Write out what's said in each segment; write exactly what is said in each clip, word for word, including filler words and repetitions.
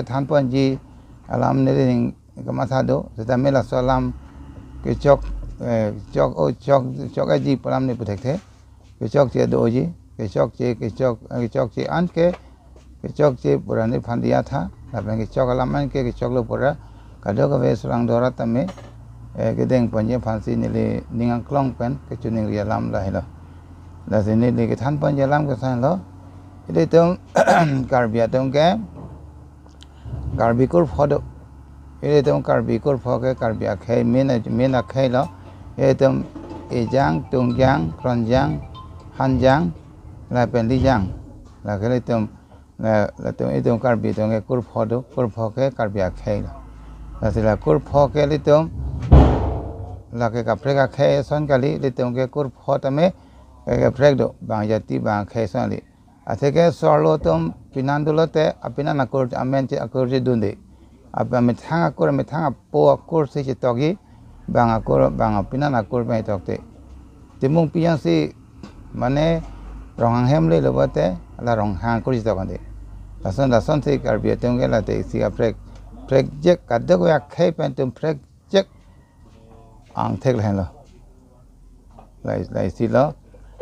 Thanponji alam neli ning kamatha do, setame laso alam kechok, eh, chok o chok, chok aji pu alam ne puthekthe. Kechokche doji, kechokche, kechok, kechokche anke, kechokche pura nephan diya tha, lapen kechok alam anke kechoklo pura, kadokave surang dorat tame, eh, kedengponji aphansi neli ning angklong pen kachiningri alam lahelo. Lasi neli kethanponji alam ke lahenlo. Ilitum Karbi atum ke Karbi kurpho do. Ilitum Karbi kurpho ke Karbi akhei, main, main akhei lo. Ilitum Ejang, Tungjang, Kronjang, Hanjang, lapen Lijang. Lake ilitum, la, latum, ilitum Karbi atum ke kurpho do, kurpho ke Karbi akhei lo. Lasi la kurpho ke ilitum, lake kaprek akhei ason kali, ilitum ke kurpho tame, ke kaprek do, bang jati bang akhei ason kali. Atheke so-arlo atum penan dolote, apenan akur amen che akur chedunde. Ap-, amethang akur, amethang apo akur si chetokji, bang akur, bang apenan akur pen tokte. Timung piyang si, mane, Ronghang hem lelo pulote, la Ronghang akur chetokde. Lason, lasonsi Karbi atum ke late isi kaprek, prekjek kadokave akhei pen itum prekjek angthek lahenlo. Lai, laisilo.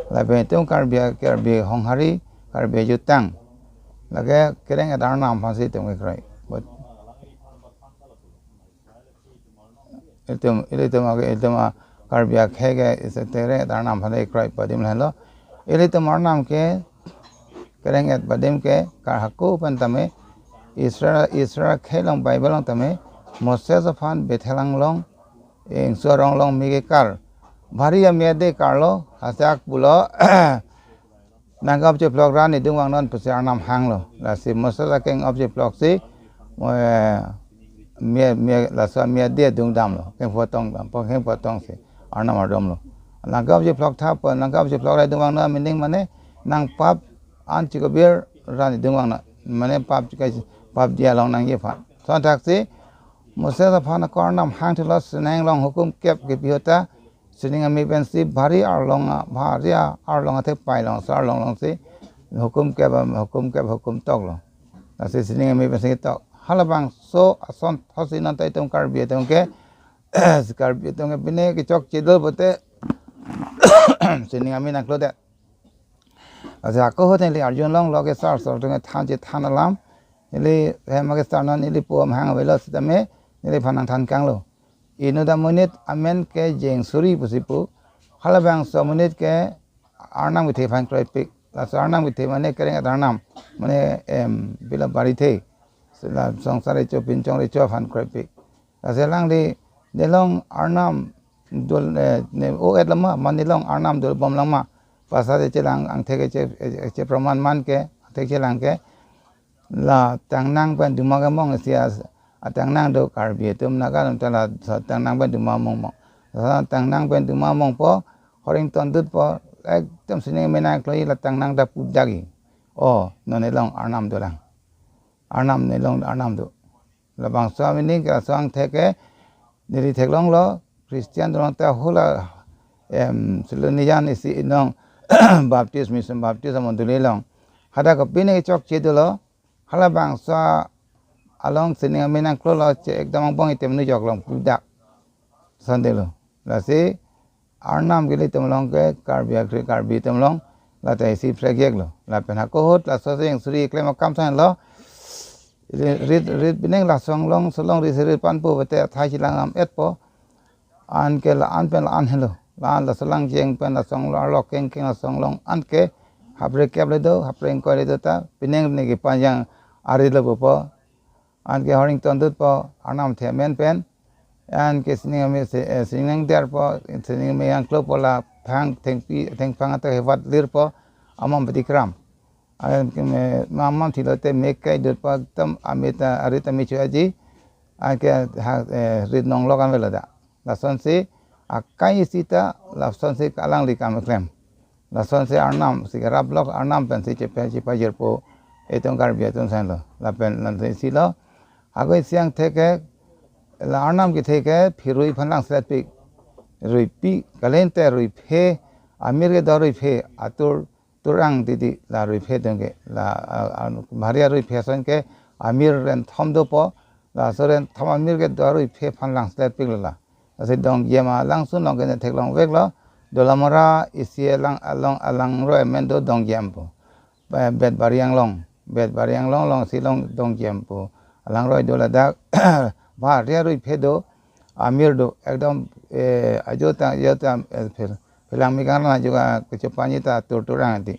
Lapen itum Karbi, Karbi Honghari, Karbi ajutang. Lake kereng-et arnam aphansi itum kekroi. But ilitum, ilitum ake, ilitum a Karbi akhei ke isi kereng-et arnam aphansi kekroi pu adim lahenlo. Ilitum arnam ke kereng-et pu adim ke kar hako pen tame Israel, Israel akhei along Bible along tame Moses aphan Bethel anglong ingso arong along me kekar. Bhari amia de karlo, hasak pulo, nangkap cheplok ra ne dungvangnon pusi arnam hanglo. Lasi Moses akeng op cheploksi, mo, eh, mia, mia, laso amia de dungdamlo. Kengpho tong dam, po kengpho tong si arnam ardomlo. Nangkap cheplok tha po, nangkap cheplok ra dungvangnon meaning mane nang pap an chikobir ra ne dungvangnon. Mane pap chikai, pap dia along nangji aphan. Son thaksi, Moses aphan ako arnam hangthelo, sining along hukum kep kepi ahut ta, sining ame pensi bhari arlong a, bhari a, arlong athek pai along, so arlong alongsi hukum kep, hukum kep, hukum toklo. Lasi sining ame pensi tok. Halabangso ason thotsi non ta itum Karbi atum ke, Karbi atum ke pine kechokche do pulote, sining ame nangklodet. Lasi ako ahut neli arjulonglo ke sar sar atum ke than chethan alam. Neli hem ke sar non neli pu amahang avelo setame neliphan nangthan kanglo. Inut amonit amen ke Jengsuri pusi pu. Halabangso amonit ke arnam kethe aphan kroipik. Laso arnam kethe mane kereng-et arnam. Mane, em, bila barithe. Sila songsar recho pinchong recho aphan kroipik. Lasi alangli nelong arnam dol, eh, ne o-et lama, ma nelong arnam dol bom lama. Pasal chelang angthek che, che, che praman man ke, angthek chelang ke. La Tangnang pen Duma kemong isi a, a Tangnang do Karbi atum Naga atum ta la so Tangnang pen Duma mongmong. So Tangnang pen Duma mongpo, horing tondutpo, ekdom sining ame nangkloji la Tangnang ta pudakji. O, non nelong arnam dolang. Arnam nelong arnam do. Labangso meaning ke laso angthek ke neli theklonglo, Christian atum ta hula, em, Thessalonian isi inong Baptist, Mission Baptist amondoli along. Hadak ke pine kechokche dolo, halabangso along sining ame nangklolo che ekdom angbong item nujok along pudak. Sandelo. Lasi arnam ke ilitum along ke Karbi akhri Karbi atum along lata isi prekjeklo. Lapen ako ahut laso Jengsuri keklem akam lahenlo. Rit, rit, rit pining laso along, so along rit rit panpo pulote athai chelang am-etpo. Anke la-an pen la-an helo. La-an laso lang jeng pen laso along arlok kengkeng laso along anke hapre kep le do, hapre ingkoi le do ta, pining ne kepanjang arit lo pupo. Anke horing tondutpo, arnam the amen pen. Anke sining ame se, eh, sining nangderpo, sining ame nangklopo la phang thengpi, thengphang athek hevat lirpo, amam pati kram. Anke me, amam thilote me kai dutpo, tam ame ta, arit ame chu aji. Anke ha, eh, rit nonglok an avelo da. Lasonsi, akai isi ta, lasonsi alangli kam keklem. Lasonsi arnam, si raplok arnam pensi chepe, chepajirpo, itum Karbi atum lahenlo. Lapen lasonsi lo, ako isi angthek ke, la arnam kethe ke, phirui aphan langsetpik. Ruipi, kalite ruiphe, amir kedo ruiphe, atur, turang didi, la ruiphe atum ke, la, a, a, bhari aruiphe ason ke, amir ren thom dopo, laso ren thom amir ke do arui phe aphan langselet piklo la. Lasi Dongjem alangsun along ke ne theklong veklo, Dolamara isi alang along alangroi amen do Dongjem pu. Ba-, Betbari Anglong, Betbari Anglong alongsi long Dongjem pu alangroi do ladak. Ba ria rui phe do, amir do, ekdom, eh, ajo ta, ajo ta, eh, phil-, philang mi kang na juga kechopanji ta tur turang ati.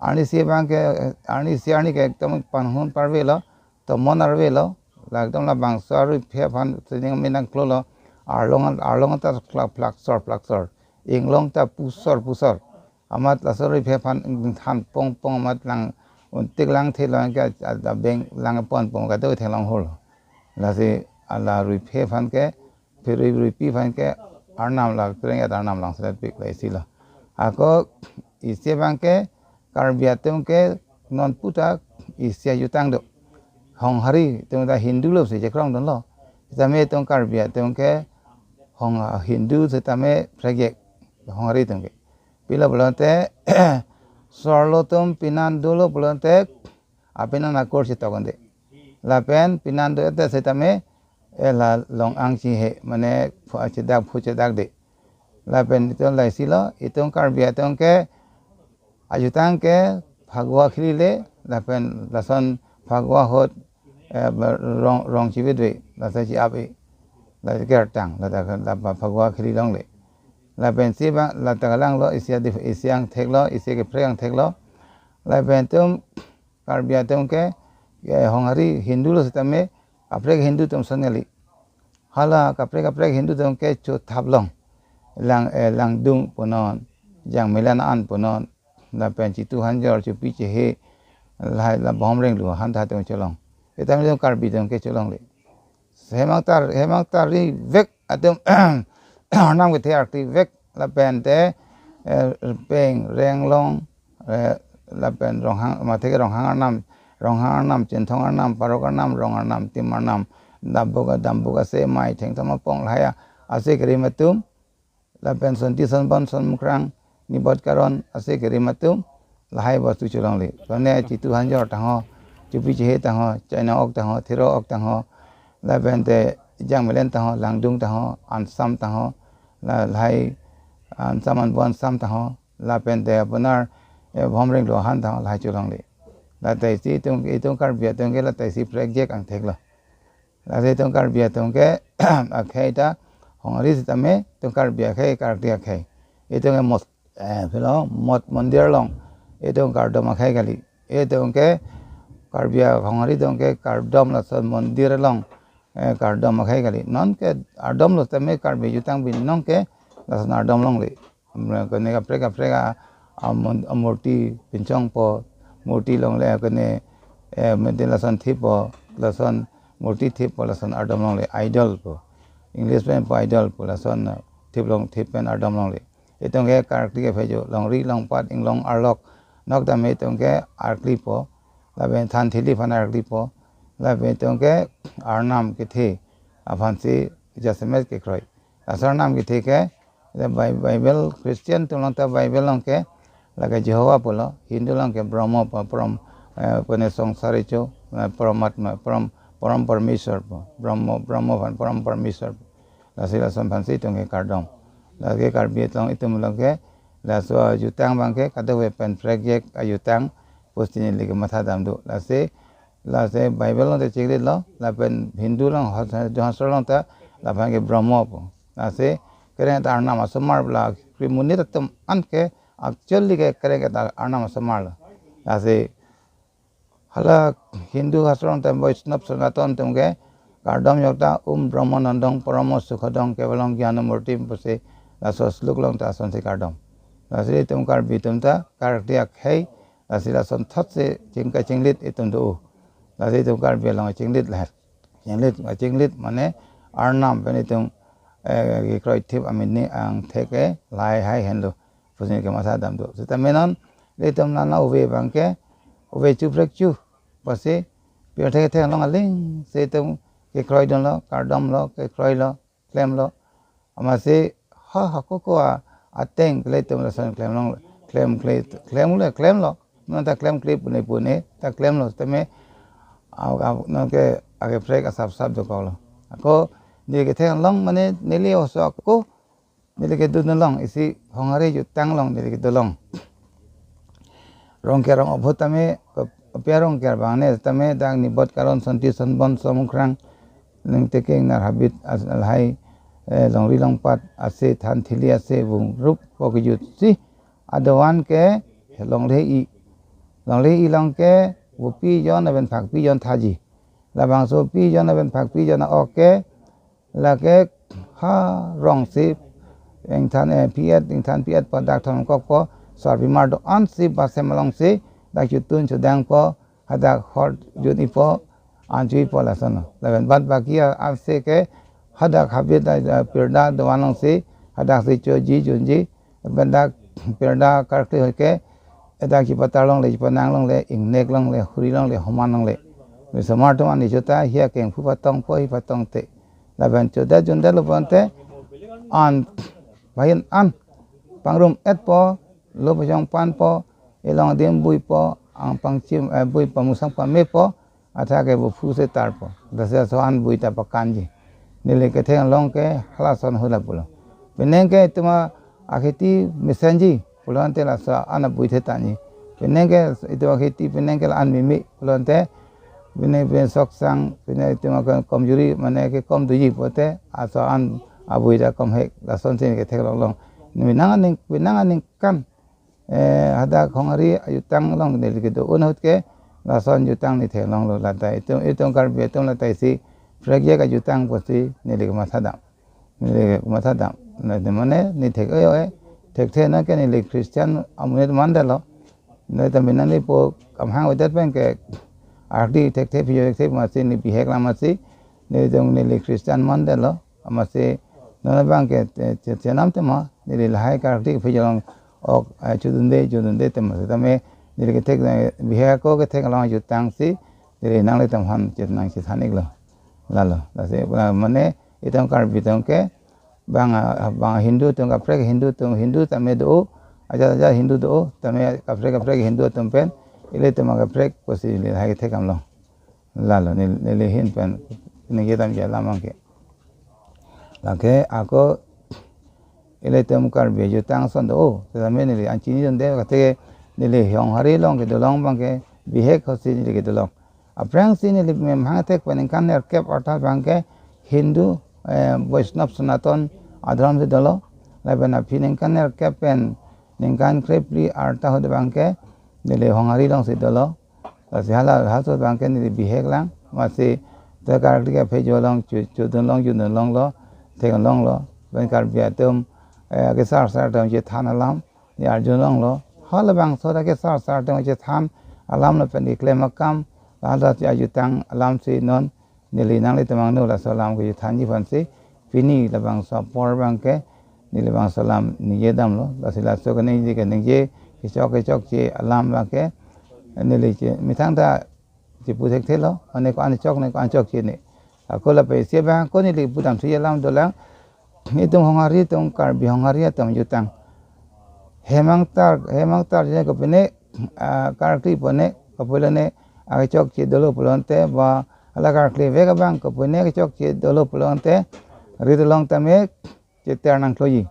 Arnisi abang ke, arnisi arni ke ekdom panhun parvelo, tomon arvelo, la ekdom labangso arui phe aphan sining mi nangklolo, arlong, arlong ta plak, plaksor, plaksor, inglong ta pusor, pusor. Amat laso rui phe aphan than pong pong amat lang untik lang thelo ke ada beng lang pon pong kado theklong holo. Lasi ala rui phe aphan ke, phe rui, rui phe aphan ke arnam la kereng ya arnam langselet pik la isi lo. Ako isi abang ke Karbi atum ke non puta isi ajutang do. Honghari atum ta Hindu lo si chekrong dunlo. Sitame itum Karbi atum ke Hong, Hindu sitame prekjak Honghari atum ke. Pilo pulote, sorlo atum pinan dolo pulote, apinan akur chetok ande. Lapen pinan do ete sitame, eh, la long angchi he, mane phu chedak, phu chedak de. Lapen itum la isi lo, itum Karbi atum ke ajutang ke Phagua khili le, lapen lason Phagua ahut, eh, rong, rong chibit ve, lata chi-ap e, lata kertang, lata, lata Phagua khili longle. Lapen si abang, lata kalang lo, isi adi, isi angthek lo, isi keprek angthek lo. Lapen itum Karbi atum ke, eh, Honghari Hindu lo sitame, kaprek Hindu atum ason kali. Hala kaprek kaprek Hindu atum ke chothap long. Lang, eh, Langdung punon, Jangmilan an punon, lapen Chitu Hanjor, Chupi Chehe, lahai la Bhomrenglu han ta atum cholong. Itum itum Karbi atum ke cholongle. Hemang tar, hemang tari vek atum arnam kethe arti vek lapen te, eh, Peng, Renglong, eh, lapen Ronghang, mathe ke Ronghang arnam, Ronghang arnam, Chinthong arnam, Parok arnam, Rong arnam, Tim arnam, Dambuk, Dambuk ase, Mai, Thengthom apong lahai ase kerim atum, lapen Sonti Sonbon, Sonmukrang, Nibot Karon ase kerim atum, lahai bostu cholongle. Kone Chitu Hanjor tangho, Chupi Chehe tangho, China ok tangho, Thiro ok tangho, lapen te Jangmilan tangho, Langdung tangho, Ansam tangho, la, lahai Ansam anbo Ansam tangho, lapen te apunar, eh, Bhomrenglu han tangho, lahai cholongle. Lata isi itum, itum Karbi atum ke lata isi prekjak angthek lo. Lasi itum Karbi atum ke akhei ta Honghari sitame itum Karbi akhei, Karbi akhei. Itum ke mos-, eh, pilo, mot mondir along itum kardom akhei kali. Itum ke Karbi a-, Honghari atum ke kardom lason mondir along, eh, kardom akhei kali. Non ke ardom lo sitame Karbi ajutang binong ke lason ardom longle. Kone kaprek kaprek a, a mon-, a murti pinchongpo, murti longle kone, eh, mende lason thippo, lason murti thippo, lason ardom longle, idol pu. English pen pu idol pu, lason, eh, thip long, thip pen ardom longle. Itum ke karkli kephejo, longri longpat inglong arlok, nok tame itum ke arklipo, lapen than thili aphan arklipo, lapen itum ke arnam kethe aphansi jasemet kekroi. Laso arnam kethe ke, le Bi-, Bible, Christian atum along ta Bible along ke, lake Jehovah pulo, Hindu along ke Brahma pu, Param, eh, kone songsar kecho, eh, Paramatma, Param, Param Parmeshwar pu, Brahma, Brahma aphan Param Parmeshwar pu. Lasi lason aphansi itum ke kardom. Lake Karbi atum itum along ke, laso ajutang abang ke, kadokave pen prekjak ajutang, pusi neli kematha dam do. Lasi, lasi Bible along ta chinglit lo, lapen Hindu along, hos-, hos-, hosor along ta, laphan ke Brahma pu. Lasi, kereng ta arnam asomar la, kri monit atum an ke, actually ke kereng ta arnam asomar lo. Lasi, hala Hindu hosor along ta Vaishnav Sanatan atum ke, kardom ajok ta, Om Brahmanandam Parama Sukhadam Kevalam Jnana Murti pusi, laso slok along ta lasonsi kardom. Lasi itum Karbi atum ta, karkli akhei, lasi lason thotsi chingka chinglit itum do. Lasi itum Karbi along chinglit la. Chinglit, chinglit mane arnam pen itum, eh, kekroi thip amini angthek ke lahai hai henlo. Pusi kematha dam do. Sitame non, ilitum nana ove abang ke, ove chuprek chu. Pusi, pirthe thek along aling, si itum kekroi dunlo, kardom lo, kekroi lo, klem lo. Amatsi, ha, ha, ko, ko, a, ateng, kle itum lason klem long, klem, kle, klem le, klem lo. Non ta klem kle pune pune, ta klem lo, tame, Au, au, nonke ake prek asap sap dokok lo. Ako neli kethek along mane neli oso ako neli kedun along isi Honghari jutang along neli kedolong. Rongker rong obhut tame, kopia rongker bang ne tame dak Nibot Karon Sonti Sonbon Somukrang Ningteking Narhabit as alhai, eh, longri longpat ase than thili ase vung rup ko kejut si adovan ke longle-i. Longle-i along ke vopi jon lapen phakpi jon thaji. Labangso pi jon lapen phakpi jon a-ok ke lake ha rong si ingthan, eh, pi-et, ingthan pi-et po dak thom kok po sarpimar do-an si basem along si dak chutun chudang po hadak hor jun-i po an chu-i po lason. Lapen bad baki a-, ase ke hadak habit a, a, pirda dovan along si hadak si choji junji lapen dak pirda karkli hoi ke edak chipatar longle, chipanang longle, ingnek longle, huri longle, homan longle. Risomar atum an ichota hia kengphu patong po hi patong te. Lapen choda junde lo ponte an bahin an pangrum et po lo pachong pan po ilong adim bui po ang pangchim, eh, bui pamusang pame po atha ke buphu se tar po. Dasi aso an bui ta pakanji. Neli kethek along ke halason hula pulo. Penang ke itum akheti mesenji pulote laso an abui the tanji. Penang ke itum akheti penang ke la an mimi pulote penang pen soksang penang itum akan komjuri mane ke kom duji pote aso an abui ta kom hek lason si kethek along along. Penang aning, penang aningkan eh, hadak Honghari ajutang along neli kedo-un ahut ke lason jutang neli theklong lo lata itum, itum Karbi atum lata isi prekjek ajutang pusi neli kematha dam. Neli kematha dam. Neli mane neli thek-oi-oi, thekthe nonke neli Christian amonit mandetlo. Neli taminani po kamhang odet pen ke ardi thekthe pijo thekthe masi neli bihek lam masi neli itum neli Christian mandetlo. Amatsi non abang ke, eh, che-, chenam tema, neli lahai karkli phi jolong ok, eh, chudunde, chudunde tema. Setame neli kethek, eh, bihek ako kethek along jutang si, neli nanglitum aphan chethan nang chethan iklo. Lalo, lasi, la, mane, itum Karbi atum ke, bang, ah, bang Hindu atum kaprek Hindu atum, Hindu tame do, ajat ajat Hindu do, tame kaprek kaprek Hindu atum pen, ilitum kaprek pusi neli lahai kethek kam long. Lalo neli, neli ahin pen ningje dam ja lam abang ke. Lake ako ilitum Karbi ajutang ason do, setame neli an chini dunde kate neli Honghari along kedolong abang ke bihek ahut si neli kedolong. Aphrangsi neli memhang thek pen ningkan nerkep arta abang ke Hindu, eh, Vaishnav Sanatan adhorom si dolo. Lapen aphi ningkan nerkep pen ningkan krephli arta ahut abang ke neli Honghari along si dolo. Lasi hala, halaso abang ke neli bihek lang, masi te karkli kaphe jolong chu, chudun long, judun longlo, thek longlo, pen Karbi atum, eh, kesar sar atum chethan alam, neli arjun longlo, halabangso ta kesar sar atum chethan alam lapen keklem akam, hala si ajutang alam si non, neli nanglitum angno laso alam kejuthanji aphansi, pini labangso apor abang ke, neli labangso alam ningje damlo, lasi laso kaningje kaningje, kechok kechokche alam abang ke, neli che, methang ta chepu thekthelo, mane ko-an chok ne ko-an chokche ne. Ako lapen isi abang ko neli pudam si alam dolang, itum Honghari atum Karbi Honghari atum jutang. Hem angtar, hem angtar je kopine, ah, karkli pone, kopilo ne, ah, chokche dolo pulote, ba, hala karkli vek abang kopine chokche dolo pulote, rit along tame, cheter nangkloji.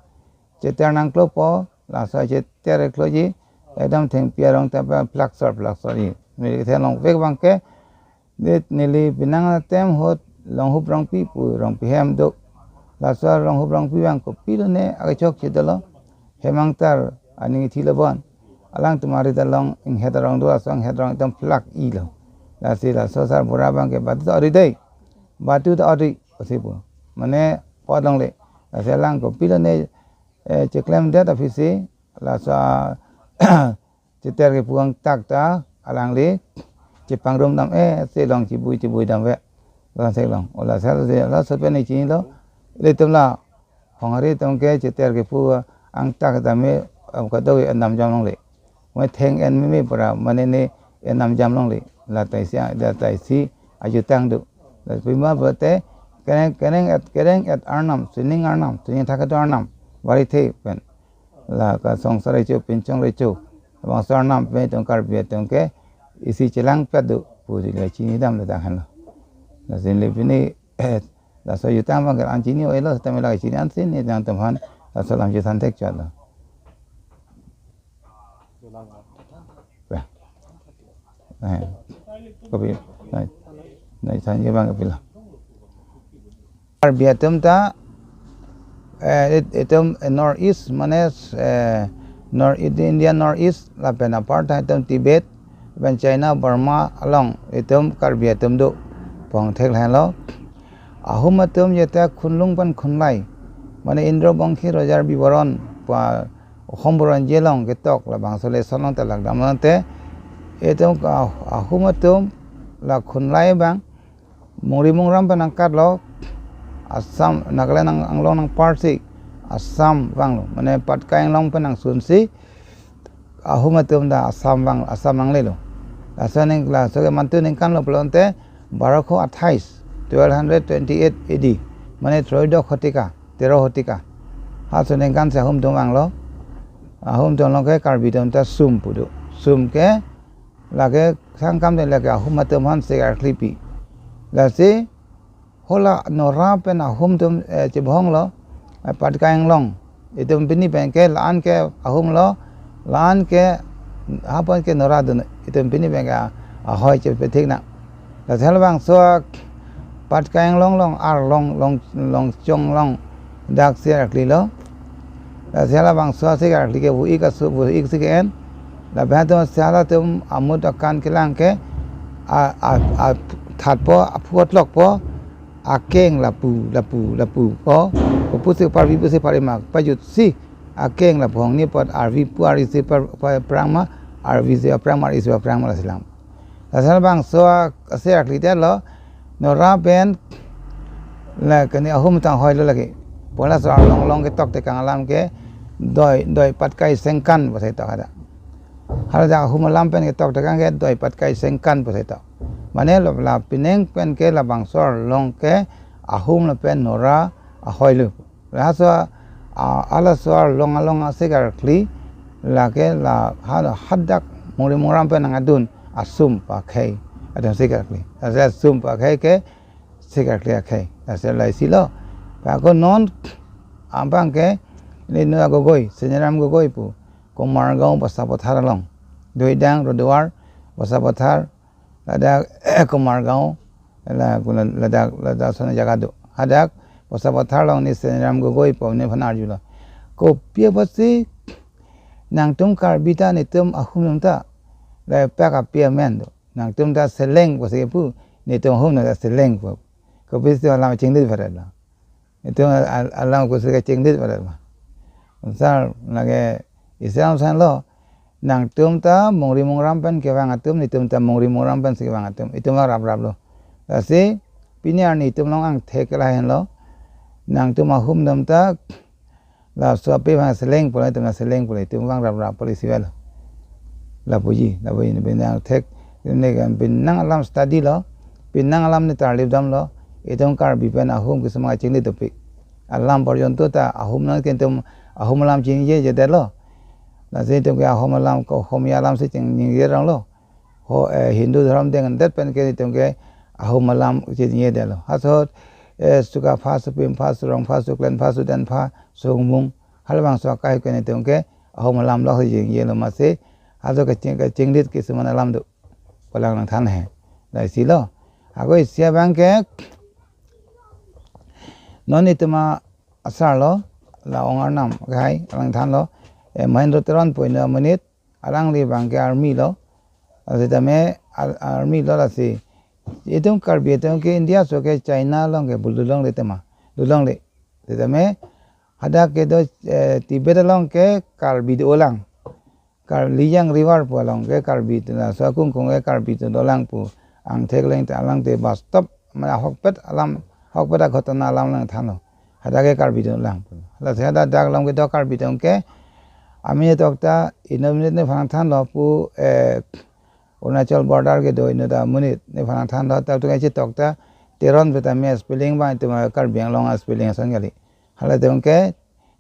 Cheter nangklo po, laso cheter kloji, ekdam thengpi arong ta pa plaksor, plaksor-i. Neli kethe long vek abang ke, neli, neli penang atem ahut, Longhup Rongpi pu, Rongpi hem do. Laso Longhup Rongpi abang kopilo ne, akechokche dolo. Hem angtar, aning ithi labon. Alangtum arit along, inghet arong do, laso inghet arong ekdam plak-ilo. Lasi laso sarbura abang ke batu ta ori dei. Batu ta ori, pusi pu. Mane, pot longle. Lasi alang kopilo ne, eh, cheklemdet aphisi, laso cheter kepu angtak ta, alangli, chepangrum dam, eh, si long chibui, chibui dam ve. Long si long. O laso, laso pen ichinilo, ilitum la, Honghari atum ke cheter kepu angtak tame, eh, kadokave enam jam longle. Mane theng en meme pura, mane ne enam jam longle. Lata isi, lata isi ajutang do. Lata pima pulote, kereng, kereng et, kereng et arnam, sining arnam, sining thakado arnam, varithe pen. La kasongsar recho, pinchong recho. Bangso arnam pen itum Karbi atum ke isi chelangpet do. Pu si le chinidam le tanghan lo. Lasi le pini, eh, laso jutang abang ke an chini-oi lo, setame la chini ansi neli nangtum aphan laso alam chethan thekchot lo. Bah. Eh. Kopi. Nai. Nai than abang kopi lo. Karbi atum ta, eh, it-, itum, eh, North East, mane, eh, North East, India North East, lapen apar ta itum Tibet, lapen China, Burma along, itum Karbi atum do. Pon thek lahenlo. Ahum atum jete Khunlung pen Khunlai, mane Indro Bongshi Rojar Biboron, pa Khom Buron Jelong ketok labangso lesson along ta lak damlo te. Itum ka-, Ahum atum la Khunlai abang, Mungri Mungram pen angkat lo, Assam, Nagaland ang-, anglong nangparsi, Assam vanglo, mane Patkai anglong pen nangsunsi, Ahum atum ta Assam vang, Assam nanglelo. Laso aning, laso ke mantu ningkan lo pulote, barokho athais, twelve hundred twenty-eight A D, mane troidosh shotika, tero shotika. Laso aningkan si Ahum atum vanglo, Ahum atum along ke Karbi atum ta Sum pu do. Sum ke lake sangkam de lake Ahum atum aphan sek arkli pi. Lasi hala Nora pen Ahum atum, eh, chebhong lo, eh, Patkai anglong. Itum pini pen ke la-an ke Ahum lo, la-an ke, ha pen ke Nora dun, itum pini pen ke ahoi chepethik na. Lasi halabangso Patkai anglong along, arlong, long, Longchong along dak sek arkli lo. Lasi halabangso sek arkli ke vo-ik aso, vo-ik si ke-en. Lapen atum si halatum amut akan kelang ke, a, a, a, thatpo, aphu atlokpo, akeng lapu, lapu, lapu ko, kopusi parvi pusi parima pajutsi, akeng lapu hong ni pot arvi pu arvi si par, par, prangma, arvi si prangma, arvi si prangma lasi lang. Lasi halabangso a, sek arkli det lo, Nora pen, la kani Ahum atum ahoi lo lake. Pu laso arlong along ketok tekang alam ke, doi, doi Patkai Sengkan pusi tok ada. Hala Ahum alam pen ketok tekang ke, doi Patkai Sengkan pusi tok. Mane lo la pining pen ke labangso arlong ke, Ahum lapen Nora ahoi lo. Laso a, halaso arlong along asek arkli, lake la ha, hadak Mungri Mungram pen nangdun, Asum pu akhei atum sek arkli. Lasi Asum pu akhei ke sek arkli akhei. Lasi laisi lo. Ako non abang ke, neli nu a Gogoi, Seniram Gogoi pu, Komargaon Basapathar along, Doidang Roduar Basapathar, ladak Komargaon, la, kuna ladak, ladak ason jaga do. Hadak Basapathar along neli Seniram Gogoi pu neli aphan arjulo. Kopi apotsi nangtum Karbi ta, netum Ahum atum ta, lapak api amen do. Nangtum ta Seleng pusi pu, netum Ahum atum ta Seleng pu. Kopisi alam chingdit varet lo. Itum al-, alam kosi kachingdit varet ma. Sar lake isi alam sanlo, nangtum ta Mungri Mungram pen kevang atum, netum ta Mungri Mungram pensi kevang atum. Itum vang raprap lo. Lasi pini arni itum along angthek ke lahenlo. Nangtum Ahum atum ta laso api vang Seleng pulo, itum ta Seleng pulo, itum vang raprap pulo isi vel. Lapuji, lapuji, pini angthek, pini kan pini nang alam study lo, pini nang alam neli tarlip damlo, itum Karbi pen Ahum kisama chingdit dopik. Alam porjonto ta Ahum nang ke itum Ahum alam chiningjeje det lo. Lasi itum ke Ahum alam ko Ahomya alam si chiningje rong lo. Ho, eh, Hindu dhorom dengdet pen ke itum ke Ahum alam chiningje det lo. Halaso, eh, Sukapha, Supimpha, Surongpha, Suklenpha, Sudenpha, Sungmung, halabangso akai ke itum ke Ahum alam lo si chiningje lo masi, halaso kaching, kachingdit kisama alam do. Palang nangthan he. Laisi lo. Ako isi abang ke, non itum asar lo, la ong arnam, akhai, nangthanlo, eh, Mahendra Teron pu inut amonit, alangli abang ke army lo, lasi tame ar-, army lo lasi. Itum Karbi atum ke India aso ke China along ke bul dulongle tema, dulongle. Setame hadak kedo, eh, Tibet along ke Karbi dolang. Kar-, Liang River pu along ke Karbi atum, laso akung kung ke Karbi atum dolang pu angthek leng te alang te bastop, mane ahokpet alam, ahokpet aghotona alam nangthanlo. Hadak ke Karbi atum dolang pu. Lasi hadak dak along kedo Karbi atum ke, amen tok ta, inut amonit nephan nangthanlo pu, eh, Arunachal border kedo inut amonit nephan nangthanlo, dak atum kachetok ta, Teron pu tame spelling abang itum Karbi Anglong spelling ason kali. Halatum ke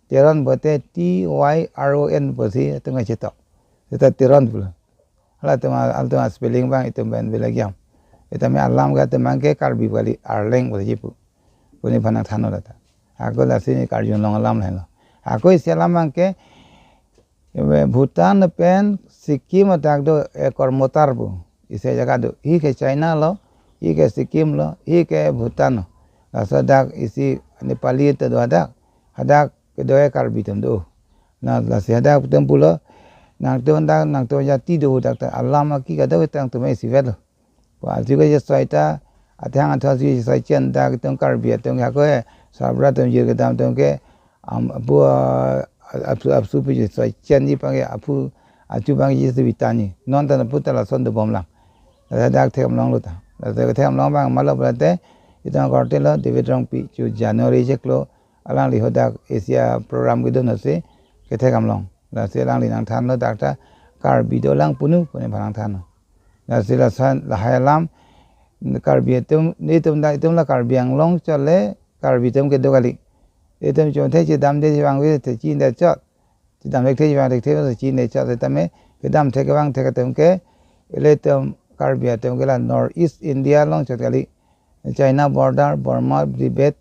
Teron pulote T Y R O N pusi itum kachetok. Seta Teron pulo. Halatum, halatum spelling abang itum pen belagiam. Setame alam ke atum abang ke Karbi kali, Arleng pusi pu. Pune aphan nangthanlo ta. Ako lasi ne karjun long alam lahenlo. Ako isi alam abang ke, eh, Bhutan pen Sikkim adak do ekor motar pu. Isi jaga do. Hi ke China lo, hi ke Sikkim lo, hi ke Bhutan lo. Laso dak isi Nepali ta do hadak. Hadak kedo-e Karbi atum do. Na lasi hadak atum pulo, nangtum dak, nangtum jati do dak ta alam aki kadokave nangtum isivet lo. Pu aji ke je soi ta, athang atha si soi chen dak atum Karbi atum ke ako he, sabra atum jir kedam atum ke, am, apu, ah, apsu, apsu pu je soi chen ji abang ke aphu, achu abang je si bitan ji. Non ta na pu ta lason dobom lang. Lasi dak theklong lo ta. Lasi theklong abang malo pulote, itum korte lo, David Rongpi, chu January chiklo, alangli hadak Asia program kedun asi, ketheklong. Lasi alangli nangthanlo dak ta Karbi dolang punu, pune aphan nangthanlo. Lasi lason lahai alam, Karbi atum, netum dak itum la Karbi Anglong chot le, Karbi atum kedo kali. Itum chothe chedamde chevangve the chinine chot. Chedam thekthe chevang thekthe chinine chot setame, kedam thek kevang thek atum ke, ilitum Karbi atum ke la North East India along chot kali. China border, Burma, Tibet,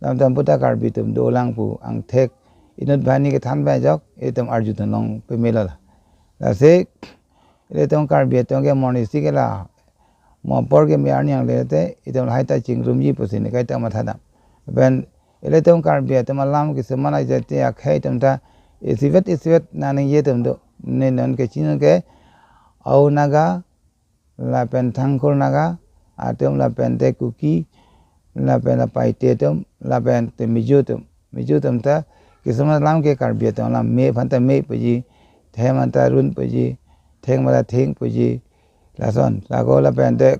lam atum pu ta Karbi atum dolang pu angthek inut banghini kethan pen ajok, itum arjudun long pamelo la. Lasi, ilitum Karbi atum ke morning si ke la, mo apor keme arni angle te, itum lahai ta chingrumji pusi ne kaita mathadam. Pen, ilitum Karbi atum alam kisuman ajati akhei atum ta, isivet isivet naningje atum do. Ne non ke chinon ke, Ao Naga, lapen Tangkhul Naga atum, lapen te Kuki, lapen la Paite atum, lapen te Mizo atum. Mizo atum ta, kisuman alam ke Karbi atum alam, me aphan ta me puji, them aphan ta run puji, theng aphan ta theng puji, lason. Sako lapen te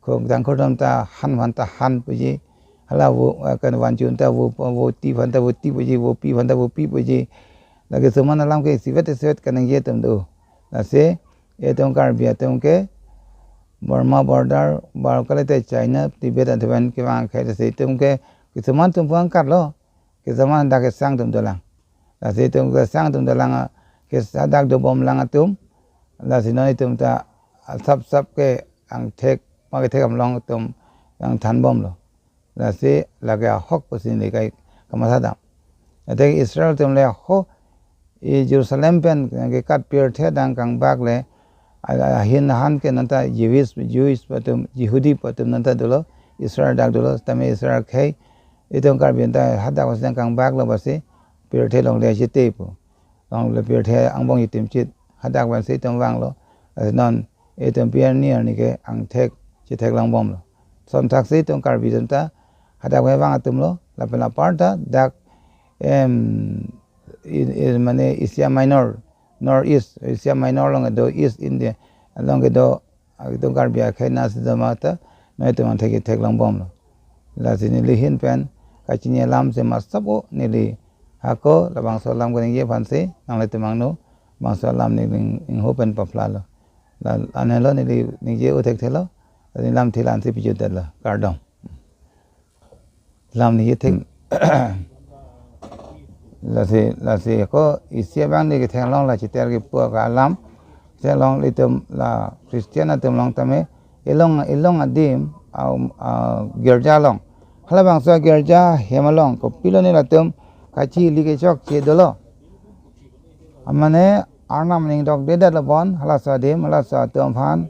khong Tangkhul atum ta han aphan ta han puji, hala vo, eh, kan vanchun ta vo, voti aphan ta voti puji, vopi aphan ta vopi puji. Lake kisuman alam ke isivet isivet kaningje atum do. Lasi, itum Karbi atum ke Burma border, bar kalite China, Tibet atum pen kevang akhei lasi itum ke kisuman atum pu angkarlo, kisuman dak kesang atum dolang. Lasi itum kesang atum dolang, ke hadak dobom lang atum. Lasi non itum ta sap sap ke angthek, ma kethek amlong atum nangthanbomlo. Lasi lake ahok pusi ne kai kamathadam. Ate Israel atum le ho, i Jerusalem pen ke kat pirthe adang kangbak le, a, a, ahin ahan ke non ta Jewish, Jewish atum, Jihudi atum non ta dolo, Israel dak dolo, tame Israel akhei, itum Karbi ta hadak pusi nang kangbaklo pusi, pirthe longle chete pu. Longle pirthe angbong itim chit, hadak pensi itum vanglo. Lasi non itum pi arni arni ke angthek chetheklongbomlo. Son thaksi itum Karbi atum ta hadak pen vang atumlo, lapen apar ta dak, em, in, in, mane Asia Minor, North East, Asia Minor along kedo, East India along kedo, itum Karbi akhei nasi doma ta, non itum angthek chetheklongbomlo. Lasi neli ahin pen kachini alam si masap o neli, hako labangso alam kaningje aphansi nanglitum angno bangso alam neli ning, ingho pen paphlalo. La, anhelo neli ningje u thekthelo, neli lam thilan si pijutdetlo. Kardom. Lam ningje thek. Lasi, lasi ko isi abang ne ketheklong la Chiter kepu alam. Theklong ilitum la Christian atum along tame, ilong, ilong adim, a, a, girja along. Halabangso girja hem along, kopilo ne latum kachili kechokche dolo. Amane Arnam aning dokdedetlo bon, halaso adim, halaso atum aphan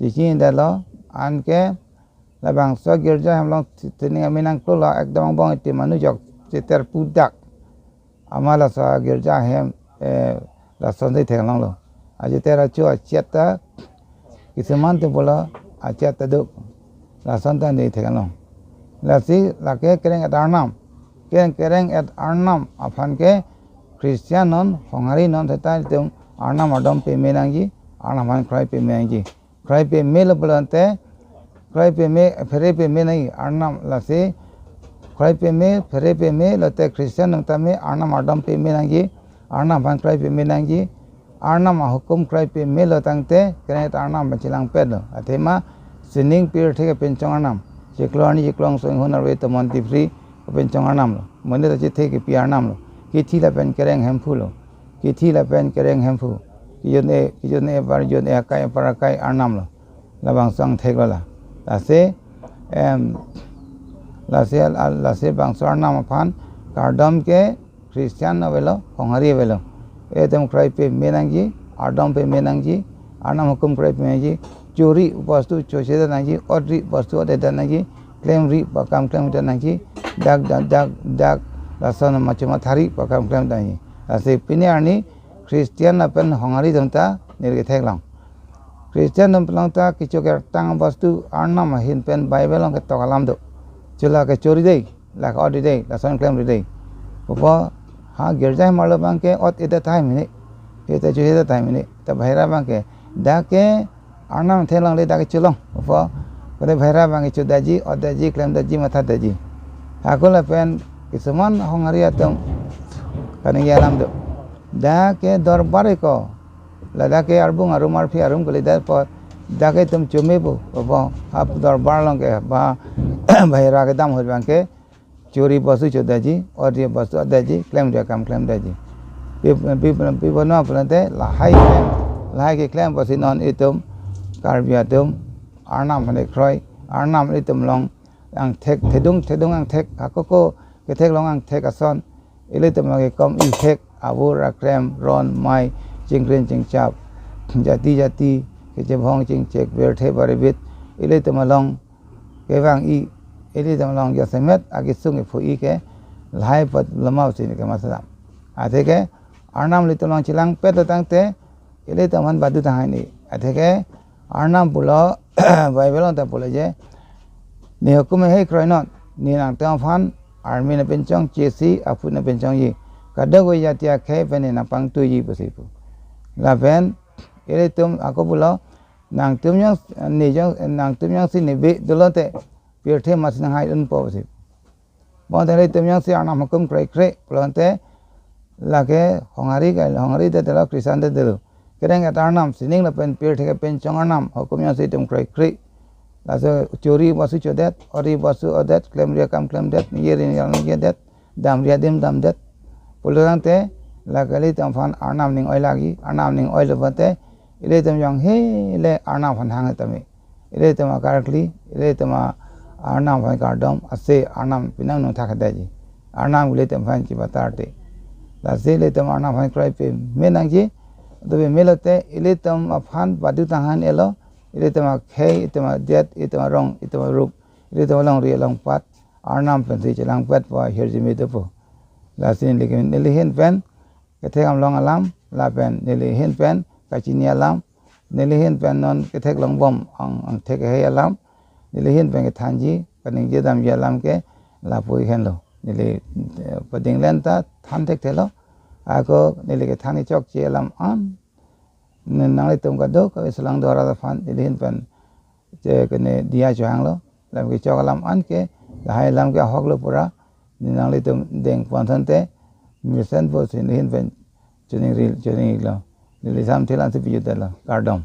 chechinidetlo, anke labangso girja hem along sining amin nangklolo, ekdom angbong itim manu jok Chiter pu dak. Amat laso girja hem, eh, lasonsi theklonglo. Achiter achu achet ta, kisuman atum pulo achet ta do. Lason ta ne theklong. Lasi lake kereng-et Arnam. Kereng, kereng-et Arnam aphan ke Christian non, honghari non seta itum Arnam ardom peme nangji, Arnam aphan kroi peme nangji. Kroi pemelo pulote, kroi peme, phere peme nangji, Arnam lasi, kroi peme, phere peme, lote Christian nang tame, Arnam ardom peme nangji, Arnam aphan kroi peme nangji, Arnam ahukum kroi pemelo tangte, kereng-et Arnam aphan chelangpetlo. Athema, sining pirthe kepinchong Arnam, chiklo arni chiklo angsong inghun arve tomon tipri kepinchong Arnamlo. Monit achethe kepi Arnamlo. Kithi lapen kereng Hemphulo. Kithi lapen kereng Hemphu. Kijun-e, kijun-e apar jun-e, akai apar akai Arnamlo. Labangso angtheklo la. Lasi, em, lasi, lasi bangso Arnam aphan kardom ke Christian avelo, Honghari avelo. Itum kroi pame nangji, ardom pame nangji, Arnam hukum kroi pame nangji, chori bostu chosedet nangji, otri bostu otdet nangji, klemri pakam klemdet nangji, dak dak dak dak lason macho mathari pakam klemdet nangji. Lasi pini arni Christian lapen Honghari atum ta nirkethek long. Christian atum along ta kecho kertang bostu Arnam ahin pen Bible along ketok alam do. Chula kechori dei, lake otri dei, lason klemri dei. Pupo ha girja hemar lo abang ke ot-edet tahai mene. Ete chosedet tahai mene. Ta bahira abang ke dak ke Arnam theklongle dak ke cholong. Pupo kode bahira abang ke chodetji, otdetji, klemdetji, mathadetji. Hako lapen kisuman Honghari atum kaningje alam do. Dak ke dorbar ko. Ladak ke arbung arum arphi arum kalidet apot dak ke itum chome pu, pupo ha dorbar along ke ba bahira kedam ahut abang ke chori bostu chodetji, otri bostu otdetji, klemri akam klemdetji. Pi, pi, pi, pi bono pulote lahai klem, lahai keklem apotsi non itum Karbi atum Arnam aphan kroi, Arnam itum along angthek, thedung, thedung angthek, hako ko ketheklong angthek ason, ilitum along kekom-i thek, avur akrem, ron mai, chingkrin chingchap, jati jati kechebong chingchek, pirthe paribit, ilitum along kevang-i, ilitum along jasemet akesung kepho-i ke lahai apot lama usin ke masadam. Atheke Arnam ilitum along chelangpet tangte ilitum aphan badu tahai ni. Atheke Arnam pulo, Bible along ta pulo je, ne hukum hei kroinon, ne nangtum aphan army napinchong, chesi aphu napinchongji, kadokave jati akhei pen ne nangpangtuiji pusi pu. Lapen ilitum ako pulo, nangtum jong, ne jong, nangtum jongsi ne be dolote pirthe amatsi nanghai unpo pusi. Bonta ilitum jongsi Arnam hukum kroikre pulote lake Honghari ke, Honghari det lo, Christian det lo. Kereng et Arnam, sining lapen pirthe kepinchong Arnam hukum jongsi itum kroikre. Laso chori bostu chodet, otri bostu otdet, klemri akam klemdet, ningje ri ningjedet, damri adim damdet pulo tangte, lake ilitum aphan Arnam ning oi lagi, Arnam ning oilo pulote ilitum jong hele Arnam aphan hang tame. Ilitum akarkli, ilitum a-, Arnam aphan kardom, ase Arnam pinang nung thakdetji. Arnam ilitum aphan chibatar te. Lasi ilitum Arnam aphan kroi pame nangji, do pame lote ilitum aphan badu tahai ni lo, ilitum akhei, itum adet, itum arong, itum arup, ilitum alongri alongpat Arnam pensi chelangpetpo, ahirjume dopo. Lasi neli ke, neli ahin pen kethek alam long alam, lapen neli ahin pen kachini alam, neli ahin pen non ketheklong bom ang, angthek hei alam, neli ahin pen kethanji, kaningje damji alam ke lapu henlo. Neli, eh, padinglen ta than thekthelo. Ako neli kethan chokche alam an, ne nanglitum kadokave selang dora aphan neli ahin pen che kene diya chohanglo. Lam kechok alam an ke, lahai alam ke ahok lo pura. Ne nanglitum dengpon tangte mesenpo pusi neli ahin pen choningri, choningri lo. Neli samthilang si pijut lo. Kardom.